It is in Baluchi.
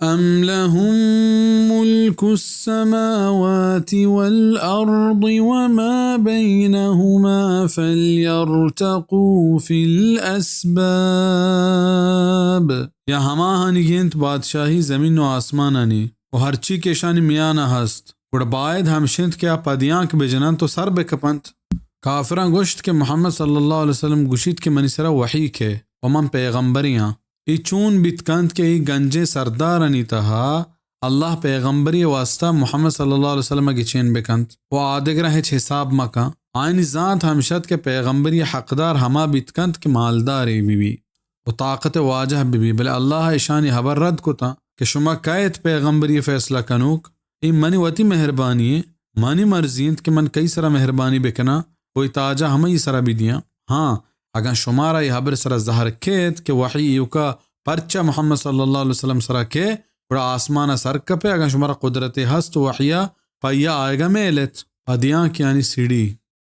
أم لهم ملك السماوات والأرض وما بينهما فليرتقوا في الأسباب۔ یا ہماہانی گینت بادشاہی زمین و آسمانانی و ہرچی کہ اشانی میانا ہست، گڑا باید ہمشنت کہ آ پدیانک بجننت و سر بکپنت۔ کافراں گوشت کہ محمد صلی اللہ علیہ وسلم گوشیت کہ منی سرا وحی کئے و من پیغمبرے آں۔ اے چون بیت کنت کہ اے گنجیں سردارانی تہا اللہ پیغمبری واسطہ محمد صلی اللہ علیہ وسلم ء گچین بکنت و آدگراں ہچ حساب مکن؟ آیانی زانت ہمشت کہ پیغمبری حقدار ہما بیت کنت کہ مالدارے بہ بی و طاقت واجہ بہ بی، بلے اللہ ء اشانی ہبر رد کتاں کہ شما کئیت پیغمبری فیصلہ کنوک؟ اے منی وتی مہربانی ایں، منی مرضی انت کہ من کئی سرا مہربانی بکناں و اے تاجا ہمئی سرا بدیاں۔ ہاں، اگاں شمارا اے ہبر سرا زہر کیت کہ وحی ایوکا پرچا محمد صلی اللہ علیہ وسلم سرا کئے، گڑا آسمانا سر کپے، اگاں شمارا قدرتے ہست و وحیا پہ آیگا میلت۔ پدیانکیانی سیڑھی۔